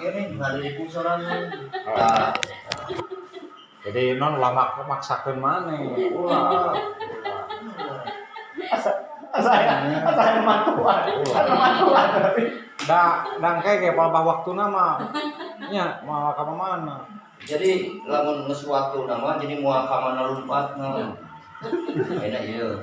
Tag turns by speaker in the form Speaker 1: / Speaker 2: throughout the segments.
Speaker 1: kene ngaripu sorangan. Tah.
Speaker 2: Jadi non lama maksakeun maneh. Ulah.
Speaker 3: Asa asa asa mantuan. Asa mantuan.
Speaker 2: Da da engke ge palebah waktuna mah nya moal ka mana.
Speaker 1: Jadi lamun geus waktuna mah jadi moal ka mana lumpatna. Enak ieu.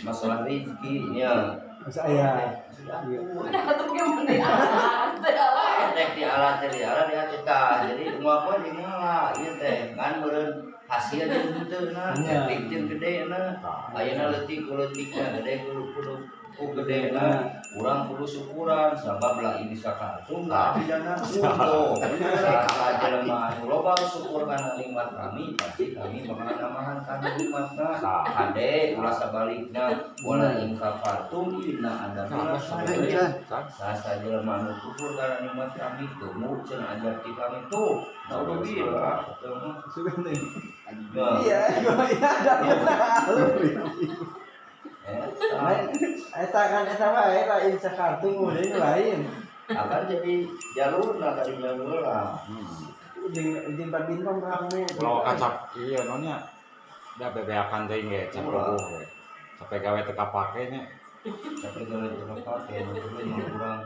Speaker 1: Masalah rezeki nya.
Speaker 4: Saya.
Speaker 5: Udah tuh gimana di alat, teh alat.
Speaker 1: Rek di alat teh, di alat di tah. Jadi moal poe di ngala ieu teh ngan meureun hasil jeung henteu na, leutik jeung gedena. Ayeuna leutik ku leutikna, gede ku ku gedena. Urang kudu syukuran sabab la in syakartum la azidannakum. Tuh. Saha jelema anu loba syukur kana nikmat kami, pasti kami bakal nambahan kana nikmatna. Kade ulah sabalikna, wala in kafartum inna adzabi lasyadid. Saha jelema anu kufur kana nikmat kami, tunggu cenah azab ti kami tuh. Naudzubillah. Teu mah. Nah,
Speaker 4: Iya, iya ada.
Speaker 1: Eta.
Speaker 4: Lain eta kan eta wae la in syakartum deui lain.
Speaker 1: Akan jadi jalurna tadi jalur lah.
Speaker 4: Jeung jeung badminton rame.
Speaker 2: Ulah kacap iya nonya. Da bebeakan teuing ge cap
Speaker 1: Ulah.
Speaker 2: rubuh we. Sampai gawe teu kapake nya.
Speaker 1: Tapi kalau itu kepake, itu mah kurang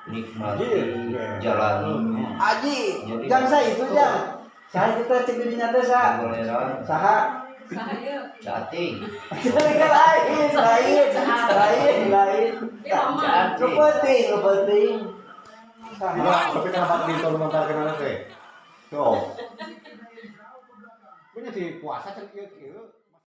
Speaker 1: nikmati
Speaker 4: Iya.
Speaker 1: jalan.
Speaker 4: Aji,
Speaker 1: Jadi-
Speaker 4: jang saya itu jang. Saha kita cek dirinya teh sa.
Speaker 1: Goleran,
Speaker 4: Saha?
Speaker 5: Saya.
Speaker 1: chatting.
Speaker 4: Lain, lain, lain, lain.
Speaker 5: Ini mama.
Speaker 4: Nu penting, nu penting. Saha?
Speaker 2: Ulah, tapi kenapa badminton lontar kenana teh? Tuh. Punya di puasa cek ieu kieu.